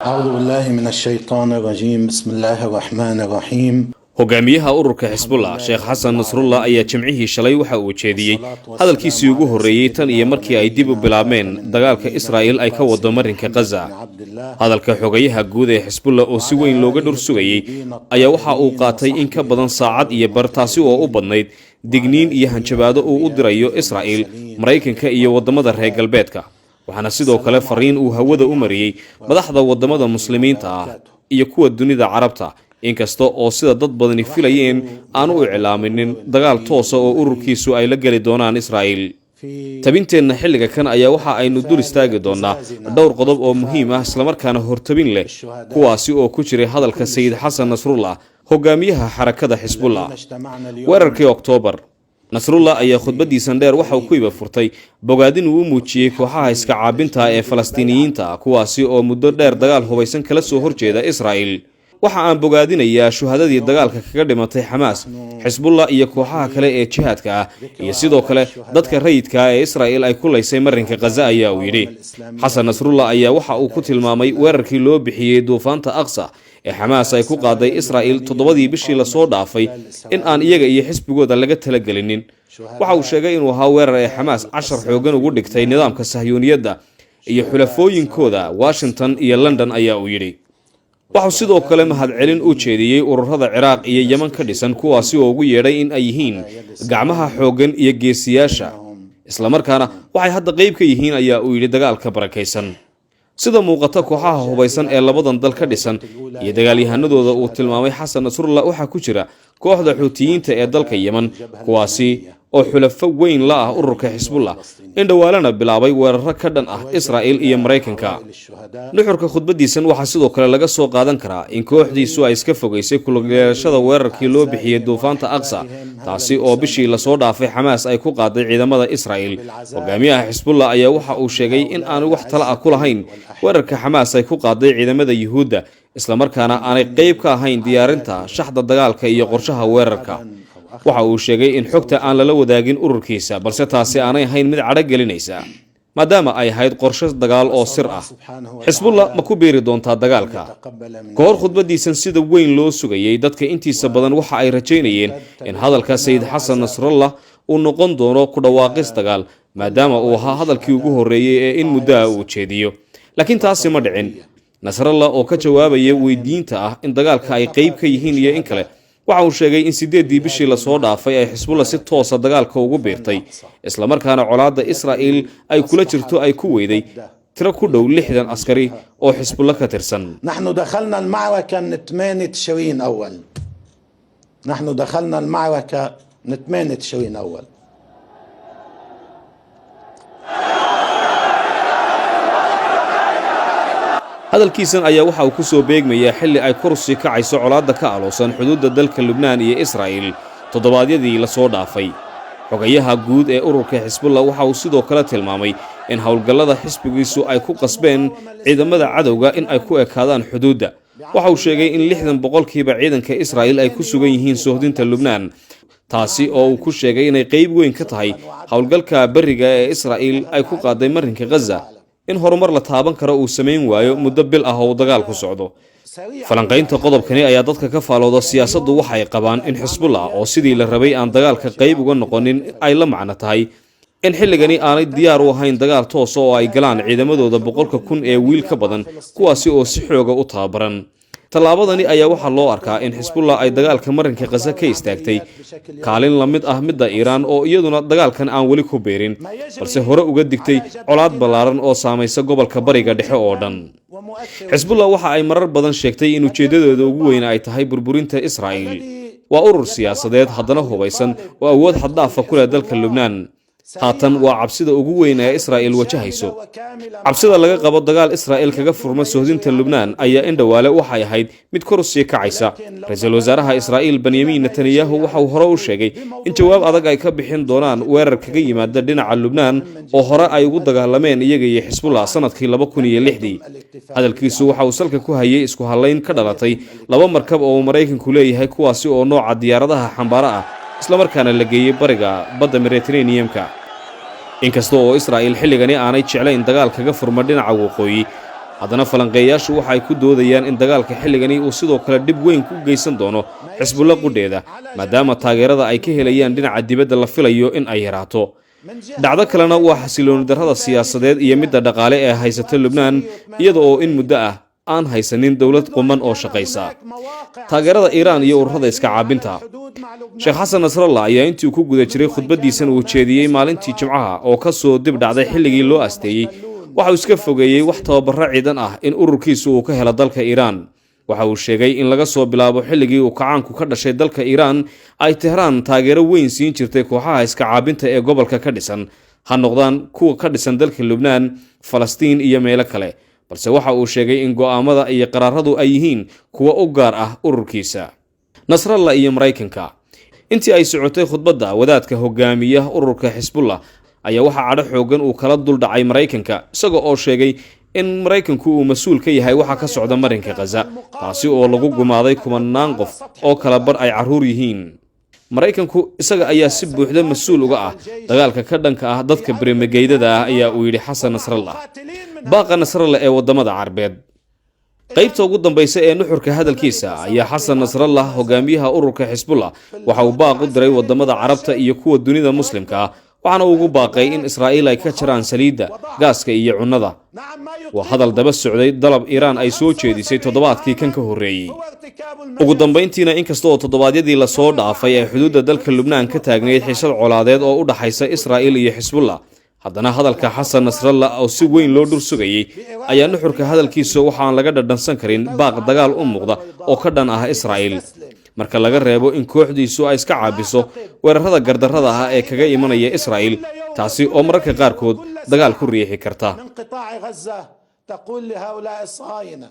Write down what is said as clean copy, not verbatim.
أعوذ بالله من الشيطان الرجيم، بسم الله الرحمن الرحيم. Hogaamiyaha ururka Xisbullah, Sheekh Xasan Nasrullah, ayaa Jimcihii shalay waxa uu jeediyey hadalkiisii ugu horreeyey tan iyo markii ay dib u bilaabmeen dagaalka Israa'il ay ka wado marinka Khaza. Hadalka xogayaha guud ee Xisbullah oo si weyn looga dhur sugayey ayaa waxa uu qaatay in ka badan saacad iyo bar, taasi oo u badnayd digniin iyo hanjabaado uu u dirayo Israa'il, Maraykanka iyo waddamada reer galbeedka. Waxaana sidoo kale fariin uu hawada u mariyey madaxda waddamada Muslimiinta ah iyo kuwa dunida Carabta, inkasta oo sida dad badani filayeen aanu u iclaaminin dagaal toosa oo ururkiisu ay la geli doonaan Israa'iil. Tabinteenna xilliga kan ayaa waxa aynu dul istaagi doonaa dhowr qodob oo muhiim ah, islamarkaana hortabin leh, kuwaasi oo ku jiray hadalka Sayid Xasan Nasrullah, hogaamiyaha xarakada Xisbullah. Weerarkii Oktoobar, Nasrullah ayaa khudbadiisan dheer waxa uu ku iba furtay bogaadin uu u muujiyey kooxaha iska caabinta ee Falastiiniyiinta, kuwaasi oo muddo dheer dagaal hubaysan kala soo horjeeda Israa'il. "Waxa aan bogaadinayaa shuhadadii dagaalka kaga dhimatay Xamaas, Xisbullah iyo kooxaha kale ee jihaadka ah, iyo sidoo kale dadka rayidka ah ee Israa'il ay ku laysay marinka Khaza," ayaa uu yidhi. Xasan Nasrullah ayaa waxa uu ku tilmaamay weerarkii loo bixiyey Duufaanta Aqsa ee Xamaas ay ku qaaday Israa'il 7dii bishii lasoo dhaafay in aan iyaga iyo xisbigooda laga talagelinin. Waxa uu sheegay inuu ahaa weerar ay Xamaas cashar xoogan ugu dhigtay nidaamka Sahyuuniyadda iyo xulafooyinkooda Washington iyo London, ayaa uu yidhi. Waxau sidoo kale mahadcelin u jeediyey ururada Ciraaq iyo Yeman ka dhisan, kuwaasi oo ugu yeedhay in ay yihiin gacmaha xooggan iyo geesiyaasha, islamarkaana waxay hadda qayb ka yihiin, ayaa uu yidhi, dagaalka barakaysan. Sida muuqata, kooxaha hubaysan ee labadan dal ka dhisan iyo dagaalyahanadooda uu tilmaamay Xasan Nasrullah waxaa ku jira kooxda Xuutiyiinta ee dalka Yeman, kuwaasi oo xulafo weyn la ah ururka Xisbullah, in dhowaalana bilaabay weeraro ka dhan ah Israa'il iyo Maraykanka. Nuxurka khudbadiisan waxaa sidoo kale laga soo qaadan karaa in kooxdiisu ay iska fogeysay ku lug yeelashada weerarkii loo bixiyey Duufaanta Aqsa, taasi oo bishii lasoo dhaafay Xamaas ay ku qaaday ciidamada Israa'il. Hogaamiyaha Xisbullah ayaa waxa uu sheegay in aanu wax tala ah ku lahayn weerarka Xamaas ay ku qaaday ciidamada Yuhuudda, islamarkaana aanay qeyb ka ahayn diyaarinta shaxda dagaalka iyo qorshaha weerarka. Waxa uu sheegay in xogta aan lala wadaagin ururkiisa, balse taasi aanay ahayn mid cadho gelinaysa, maadaama ay ahayd qorshe dagaal oo sir ah. Xisbullah ma ku biiri doontaa dagaalka? Ka hor khudbadiisan sida weyn loo sugayey, dadka intiisa badan waxa ay rajaynayeen in hadalka Sayid Xasan Nasrallah uu noqon doono ku dhawaaqis dagaal, maadaama uu ahaa hadalkii ugu horreeyey ee in muddaha uu jeediyo, laakiin taasi ma dhicin. Nasrallah oo ka jawaabaya weydiinta ah in dagaalka ay qeyb ka yihiin iyo in kale, waxa uu sheegay in 8dii bishii lasoo dhaafay ay Xisbullah si toosa dagaalka ugu biirtay, islamarkaana colaadda Israa'il ay kula jirto ay ku weyday tiro ku dhow 60 askari oo Xisbullah ka tirsan. نحن دخلنا المعركة من 8 تشرين أول، نحن دخلنا المعركة من 8 تشرين أول. Hadalkiisan ayaa waxa uu ku soo beegmayaa xilli ay kor sii kacayso colaadda ka aloosan xuduudda dalka Lubnaan iyo Israa'il toddobaadyadii lasoo dhaafay. Xogayaha guud ee ururka Xisbullah waxa uu sidoo kale tilmaamay in howlgallada xisbigiisu ay ku qasbeen ciidamada cadowga in ay ku ekaadaan xuduudda. Waxa uu sheegay in 60% ciidanka Israa'il ay ku sugan yihiin sohdinta Lubnaan, taasi oo uu ku sheegay inay qeyb weyn ka tahay howlgalka berriga ee Israa'il ay ku qaaday marinka Khaza in horumar la taaban karo uu samayn waayo muddo bil ah oo uu dagaalku socdo. Falanqaynta qodobkani ayaa dadka ka faalooda siyaasaddu waxay qabaan in Xisbullah oo sidii la rabay aan dagaalka qayb uga noqonin ay la macno tahay in xilligani aanay diyaar u ahayn dagaal toosa oo ay galaan ciidamadooda 100,000 ee wiil ka badan, kuwaasi oo si xooga u tababaran. Tallaabadani ayaa waxaa loo arkaa in Xisbullah ay dagaalka marinka Khaza ka istaagtay, kaalin la mid ah midda Iiraan oo iyaduna dagaalkan aan weli ku biirin, balse hore uga digtay colaad ballaaran oo saamaysa gobolka Bariga Dhexe oo dhan. Xisbullah waxa ay marar badan sheegtay in ujeeddadooda ugu weyn ay tahay burburinta Israa'iil. Waa urur siyaasadeed haddana hubaysan oo awood xaddaafa ku leh dalka Lubnaan. Haatan waa cabsida ugu weyn ee Israa'il wajahayso. Cabsida laga qabo dagaal Israa'il kaga furma sohdinta Lubnaan ayaa in dhowaale waxay ahayd mid kor usii kacaysa. Ra-iisul wasaaraha Israa'iil Benyamin Netanyahu waxa uu hore u sheegay in jawaab adag ay ka bixin doonaan weerar kaga yimaada dhinaca Lubnaan, oo hore ay ugu dagaalameen iyaga iyo Xisbullah sanadkii 2006dii. Hadalkiisu waxa uu salka ku hayay isku hallayn ka dhalatay laba markab oo uu Maraykanku leeyahay, kuwaasi oo nooca diyaaradaha xambaaro ah, islamarkaana la geeyey bariga badda Mediteraneanka. Inkasta oo Israa'il xilligani aanay jeclayn dagaal kaga furma dhinaca waqooyi, Haddana falanqeeyaashu waxa ay ku doodayaan in dagaalka xilligani uu sidoo kale dhib weyn ku geysan doono Xisbulla qudheeda, maadaama taageerada ay ka helayaan dhinaca dibadda la filayo in ay yaraato. Dhacdo kalena waa xasilooni darrada siyaasadeed iyo midda dhaqaale ee haysata Lubnaan, iyada oo in muddo ah aan haysanin dowlad quman oo shaqaysa. Taageerada Iiraan iyo ururada iska caabinta. Sheekh Xasan Nasrallah ayaa intii uu ku guda jiray khudbaddiisan uu jeediyey maalintii Jimcaha, oo ka soo dib dhacday xilligii loo asteeyey, waxa uu iska fogeeyey wax tababaro ciidan ah in ururkiisu uu ka helo dalka Iiraan. Waxa uu sheegay in laga soo bilaabo xilligii uu kacaanku ka dhashay dalka Iiraan ay Tehraan taageero weyn siin jirtay kooxaha iska caabinta ee gobolka ka dhisan, ha noqdaan kuwa ka dhisan dalka Lubnaan, Falastiin iyo meelo kale. Balse waxa uu sheegay in go'aamada iyo qaraaradu ay yihiin kuwa u gaar ah ururkiisa. Nasrallah iyo Maraykanka. Intii ay socotay khudbadda wadaadka hogaamiya ururka Xisbullah ayaa waxaa cadho xoogan uu kala duldhacay Maraykanka, isaga oo sheegay in Maraykanku uu mas-uul ka yahay waxa ka socda marinka Khaza, taasi oo lagu gumaaday kumanaan qof oo kala bar ay carruur yihiin. "Maraykanku isaga ayaa si buuxda mas-uul uga ah dagaalka ka dhanka ah dadka birimageydada ah," ayaa uu yidhi Xasan Nasrallah. Baaqa Nasrallah ee waddamada Carbeed. Qaybta ugu dambaysa ee nuxurka hadalkiisa ayaa Xasan Nasrallah, hogaamiyaha ururka Xisbullah, waxa uu baaq u diray waddamada Carabta iyo kuwa dunida Muslimka ah, waxaana uu ugu baaqay in Israa'iil ay ka jaraan saliidda, gaaska iyo cunnada. Waa hadal daba socday dalab Iiraan ay soo jeedisay toddobaadkii kan ka horreeyey. Ugu dambayntiina, inkasta oo toddobaadyadii lasoo dhaafay ee xuduudda dalka Lubnaan ka taagnayd xiisad colaadeed oo u dhaxaysa Israa'iil iyo Xisbullah, haddana hadalka Xasan Nasrallah oo si weyn loo dhur sugayey ayaa nuxurka hadalkiisa waxaan laga dhadhansan karin baaq dagaal u muuqda oo ka dhan ah Israa'iil, marka laga reebo in kooxdiisu ay iska caabiso weerarada gardarrada ah ee kaga imanaya Israa'iil, taasi oo mararka qaarkood dagaal ku riixi karta. من قطاع غزة تقول لهؤلاء الصهاينة.